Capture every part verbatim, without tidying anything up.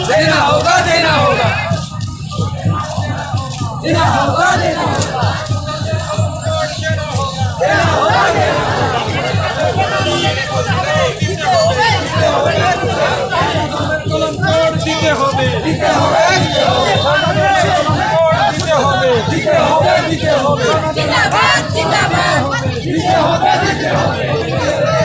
देना होगा, देना होगा। देना होगा, देना होगा। देना होगा, देना होगा। দিতে হবে। দিতে হবে। দিতে হবে। দিতে হবে। দিতে হবে। দিতে হবে। দিতে হবে। দিতে হবে। দিতে হবে। দিতে হবে। দিতে হবে।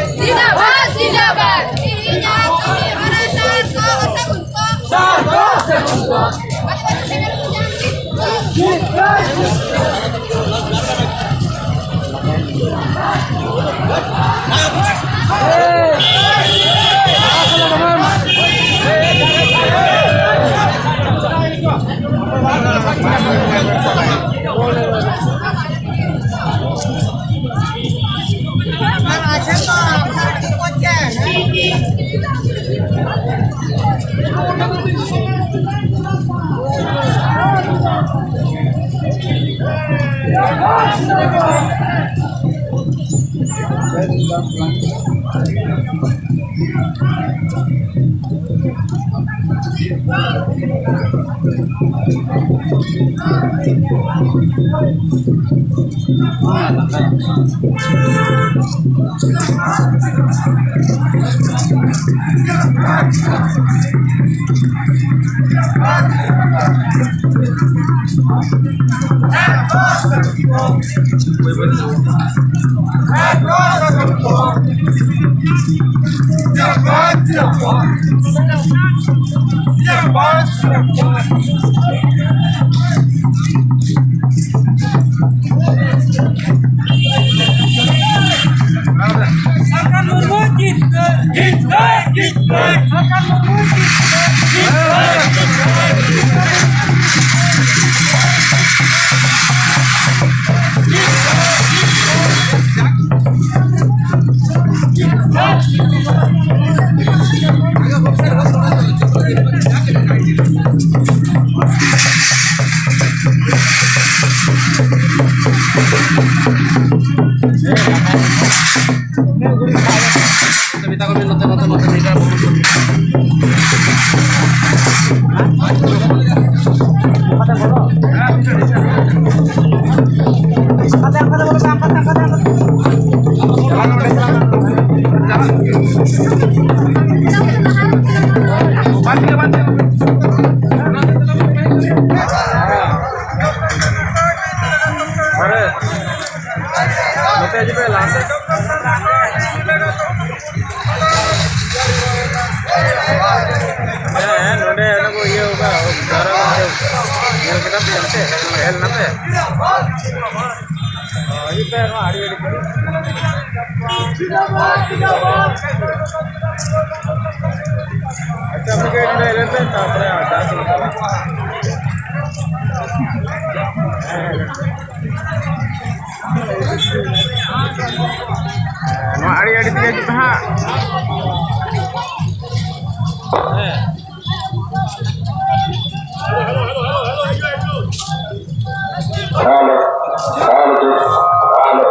ᱥᱟᱨᱠᱟᱨ ᱢᱩᱨᱢᱩ ᱡᱤᱛᱠᱟᱹᱨ, ᱡᱤᱛᱠᱟᱹᱨ, ᱡᱤᱛᱠᱟᱹᱨ᱾ ᱥᱟᱨᱠᱟᱨ ᱢᱩᱨᱢᱩ ᱡᱤᱛᱠᱟᱹᱨ, ᱡᱤᱛᱠᱟᱹᱨ, ᱡᱤᱛᱠᱟᱹᱨ᱾ ᱱᱚᱣᱟ ᱟᱲᱮ ᱟᱲᱮ ᱛᱮᱜᱮ ᱦᱤᱡᱩᱜ ᱯᱮ ᱦᱟᱸᱜ᱾ Hello, hello, hello,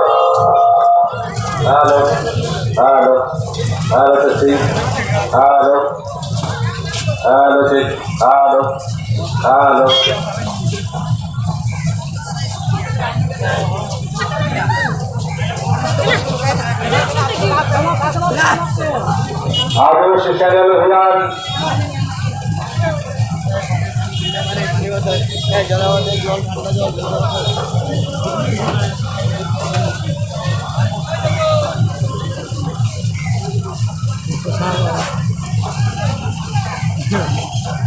hello, hello, hello, testing, hello, hello, check, hello, hello. ᱟᱵᱚ ᱥᱮᱪᱮᱫ ᱦᱩᱭᱟᱱ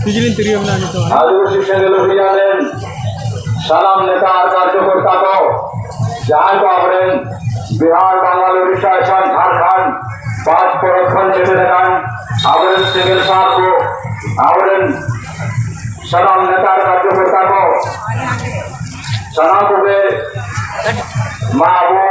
ᱛᱤᱡᱞᱤᱧ ᱛᱤᱨᱭᱳ ᱢᱮᱱᱟᱜᱼᱟ ᱱᱤᱛᱚᱜ᱾ ᱟᱹᱫᱤᱵᱟᱹᱥᱤ ᱥᱮᱸᱜᱮᱞ ᱦᱩᱭᱟᱱ ᱨᱮᱱ ᱥᱟᱱᱟᱢ ᱱᱮᱛᱟ ᱟᱨ ᱠᱟᱨᱡᱚᱠᱚᱨᱛᱟ ᱠᱚ, ᱡᱟᱦᱟᱸᱭ ᱠᱚ ᱟᱵᱚᱨᱮᱱ ᱵᱤᱦᱟᱨ, ᱵᱟᱝᱜᱟᱞ, ᱩᱲᱤᱥᱥᱟ, ᱟᱥᱟᱢ, ᱡᱷᱟᱲᱠᱷᱚᱸᱰ, ᱯᱟᱸᱪ ᱯᱚᱱᱚᱛ ᱠᱷᱚᱱ ᱥᱮᱴᱮᱨ ᱟᱠᱟᱱ ᱟᱵᱚᱨᱮᱱ ᱥᱮᱸᱜᱮᱞ ᱥᱟᱨ ᱠᱚ, ᱟᱵᱚᱨᱮᱱ ᱥᱟᱱᱟᱢ ᱱᱮᱛᱟ ᱟᱨ ᱠᱟᱨᱡᱚᱠᱚᱨᱛᱟ ᱠᱚ, ᱥᱟᱱᱟᱢ ᱠᱚᱜᱮ ᱢᱟ ᱟᱵᱚ